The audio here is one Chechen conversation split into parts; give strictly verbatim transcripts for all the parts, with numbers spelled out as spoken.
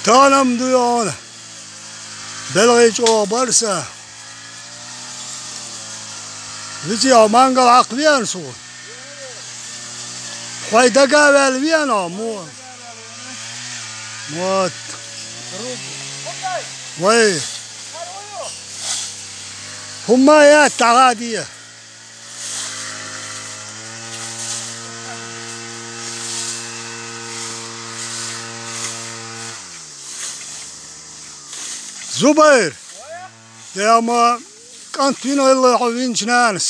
Тахана-м дуй хьуна. Белгий чӀогӀа бара сан. Виций, хьо мангал хьакхавеана суна? Хьо дага а ваьлла веана хьо, мо? Вот. Вай. ХӀумма яц, дӀагӀа а де. Зубайр! Дела, ма кӀант вина хилла хьо винчу нанас.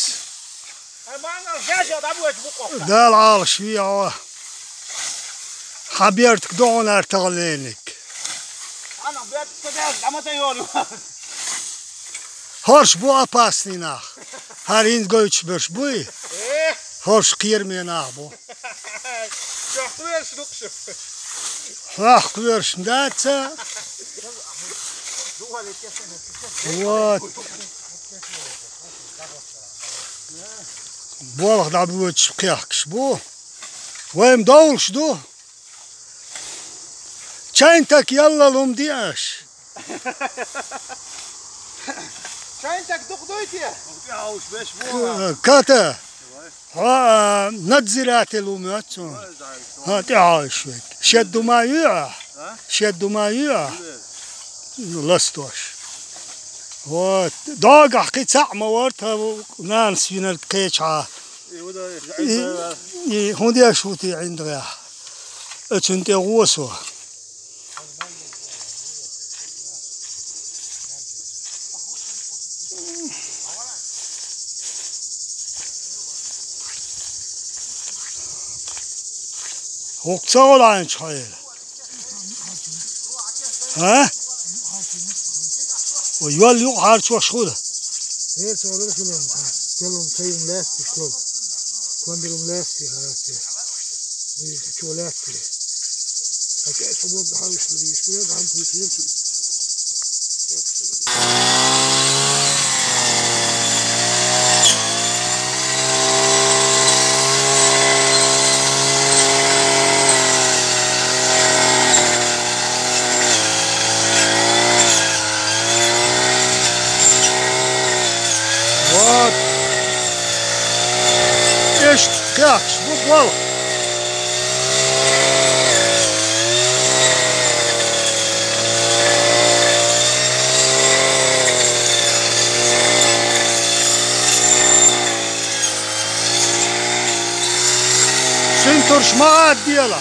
Дала Ӏалаш ве хьо. Хьан бертах ду хьуна хӀара таханлерниг? ХӀорш бу опасный нах. ХӀара хӀинца гойтуш берш буй? ХӀорш кхераме нах бу. Чохь кхоьруш ду-кх шу. Хьох кхоьруш дац. Вот. Болх дӀабоьдуш кхехкаш бу. Вай-м довлуш ду. Чайн таг яллал хӀума де аш. Чайн таг дукха дуй те? К-, ката. Хьо, а, надзиратель ву моьтту суна. Хьо тӀехьа йиш вайта. Шед ду ма ю ахь? Шед ду ма ю ахь? Ну, ластош. Вот. Догахь кхин цхьаъ ма вара тхан нанас винарг кхечахьа. И, и, хӀун деш ву те ӀиндагӀехь? Оцунна тӀе гӀо со. ХӀокху ца гӀо лайначу хьайла. А? Ой, йол юкъа хьарчош хуьлу. Э, цо лур хилан, а? Делум тайм лаьцна школ. Кондилум лаьцна, а, те. Ой, чо лаьцна. А те, что будет, да, что здесь, что я там, пусть лучше. Вот. Иштта кхехкаш бу болх. Шин турш ма а дела.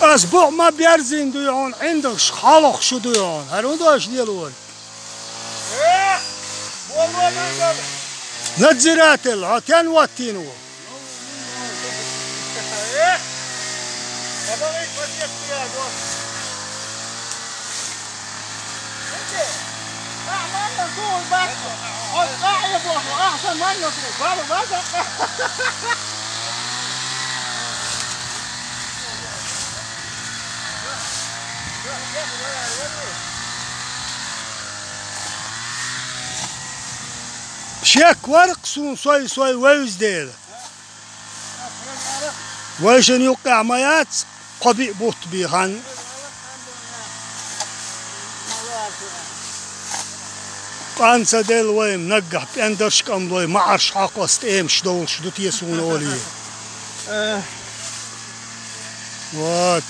Ас букъ ма берзийна дуй хьуна, ӀиндагӀаш хьалха шу дуй хьуна. ХӀара хӀун дош лелавара? Надзиратель, хьо тен ваттийна ву? Шек вара-кх суна сой-сой вевза дела. Вайшинна юккъехь ма яц, кхо-биъ бутт бен хан. Къан ца делла вай, наггахь пӀендарш, кӀамлой, маӀарш хьокхо, стӀемаш довлуш ду те суна олий. Вот.